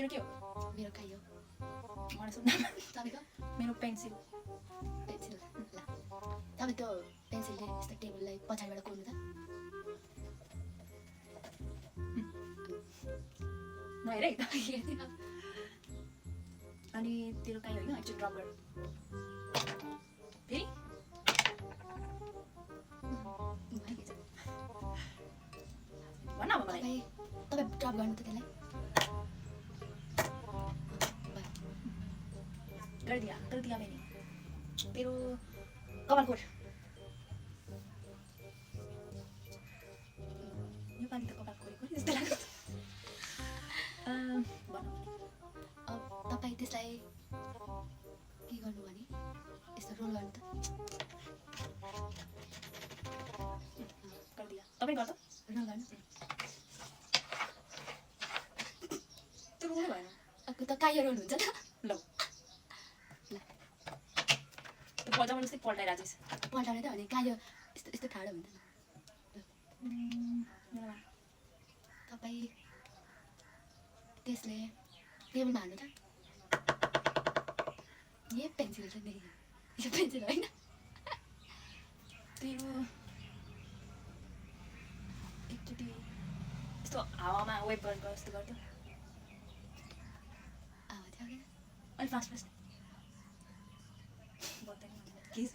तेरो के हो? मेरो कायो मलाई सुन्न तपाईको मेरो पेन्सिल पेन्सिल ल तपाईँ त्यो पेन्सिलले यस्तो टेबललाई पछाडिबाट कोर्नु त नहेर है त अनि तेरो काहीँ होइन एकचोटि ड्रप गर फेरि भन अब मलाई तपाईँ ड्रप गर्नु त त्यसलाई कर दिया मैंने तेरो कपाल कोट नेपाली त कपाल कोरेको जस्तो लाग्छ भन अब तपाईँ त्यसलाई के गर्नु भने यस्तो रोल गर्नु त कर दिया तपाईँ गर त रोल गर्नु त्यो रोल भएन अब त कायो रोल हुन्छ त ल त्यो जबरजस्ती पल्टाइरहेको छ पल्टाउने त भने कायो यस्तो यस्तो ठाडो हुँदैन तपाईँ त्यसले टेबलमा हाल्नु त यो पेन्सिल छ नि यो पेन्सिल होइन तेरो एकचोटि यस्तो हावामा वेभ गरेको जस्तो गर्छ थियो कि अलि फास्ट फास्ट के छ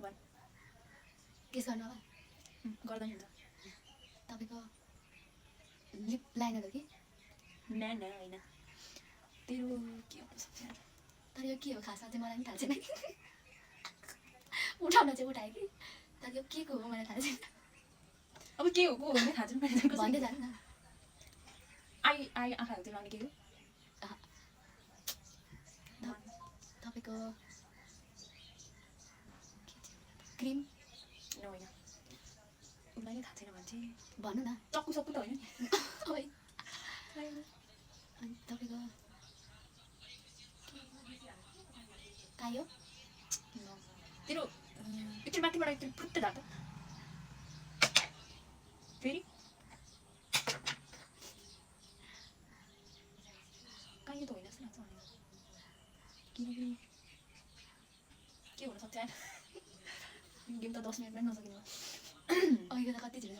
भन के गर्नु अब गर्दा नि हुन्छ तपाईँको लिप लाइनर हो कि न होइन तेरो के हुन सक्छ तर यो के हो खासमा चाहिँ मलाई पनि थाहा छैन उठाउन चाहिँ उठाएँ कि तर यो के को हो मलाई थाहा छैन अब के हो को भन्ने थाहा छैन भन्दै जानु न आई आँखाहरू चाहिँ लाउने के हो तपाईँको क्रिम होइन उसलाई नै थाहा छैन भने चाहिँ भन्नु न चक्कु सक्कु त होइन अनि तपाईँको कायो तेरो एकचोटि माथिबाट एकचोटि फुत्ते झार्छ फेरि कायो त होइन जस्तो लाग्छ मलाई किनकि के हुनसक्छ गेम त 10 मिनट पनि नसकिनु अहिलेको त कति छिटो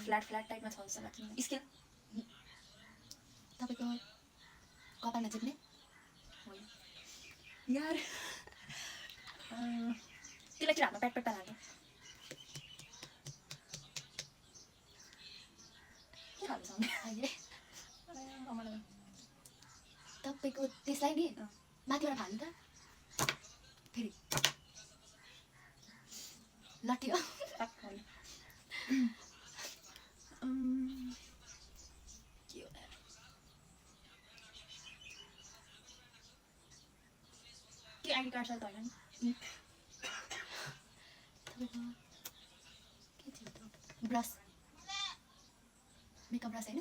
फ्ल्याट टाइपमा छ जस्तो लाग्छ स्केल तपाईँको कपालमा चिप्ने होइन यार त्यसलाई चाहिँ हातमा प्याट हाल्छ के खान्छ अहिले तपाईँको त्यसलाई नि माथिबाट फाल्नु त फेरि लट्टी हो के आइडी कार्ड त होइन नि तपाईँको के थियो ब्रस मेकअप ब्रस होइन